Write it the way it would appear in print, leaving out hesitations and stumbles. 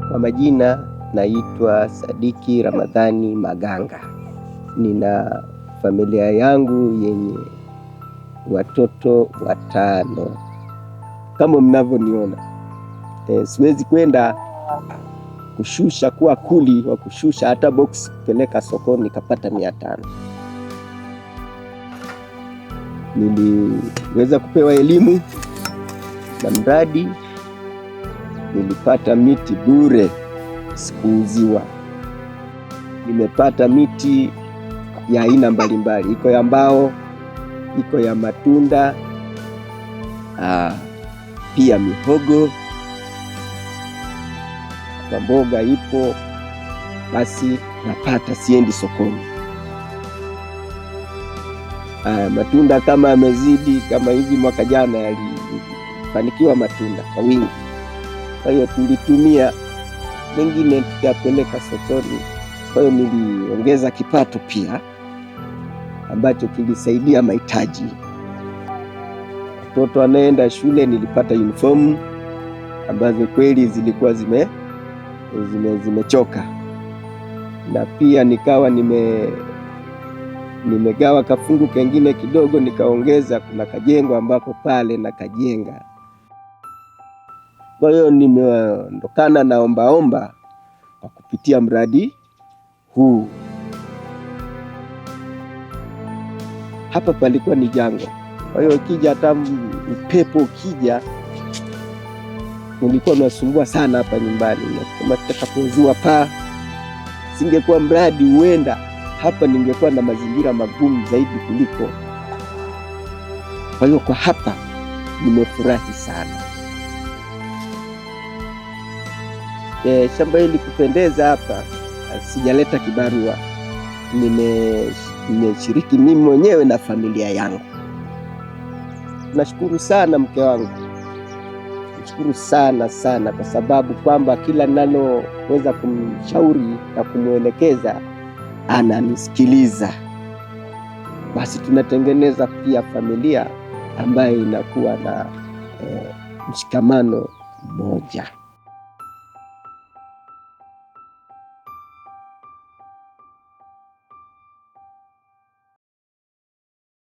Kwa majina naitwa Sadiki Ramadhani Maganga. Nina familia yangu yenye watoto 5 kama mnavyoniona. Siwezi kwenda kushusha kuwa kuli wa kushusha hata box kupeleka sokoni nikapata 500. Niliweza kupewa elimu na mradi, nilipata miti bure, sikuuziwa. Nimepata miti ya aina mbalimbali, iko ya mbao, iko ya matunda, pia mihogo na mboga ipo. Basi napata, siendi sokoni. Matunda kama yamezidi, kama hivi mwaka jana yalifanikiwa matunda kwa wingi, kwa hiyo tulitumia mengine tukapeleka sokoni. Kwa hiyo niliongeza kipato pia ambacho kilisaidia mahitaji. Watoto wanaenda shule, nilipata uniform ambazo kweli zilikuwa zimechoka, na pia nikawa nimegawa kafungu kengine kidogo nikaongeza, kuna kajengo ambapo pale na kajenga. Kwa hiyo nimeondokana na ombaomba kwa kupitia mradi huu. Hapa palikuwa ni jangwa, kwa hiyo ikija hata upepo ukija ulikuwa unasumbua sana hapa nyumbani. Kama tutakapozua paa, singekuwa mradi, huenda hapa ningekuwa na mazingira magumu zaidi kuliko. Kwa hiyo kwa hapa nimefurahi sana. Shamba hili kupendeza hapa, sijaleta kibarua, nimeshiriki mimi mwenyewe na familia yangu. Nashukuru sana mke wangu, nashukuru sana sana, kwa sababu kwamba kila ninaloweza kumshauri na kumwelekeza ananisikiliza. Basi tunatengeneza pia familia ambayo inakuwa na mshikamano mmoja.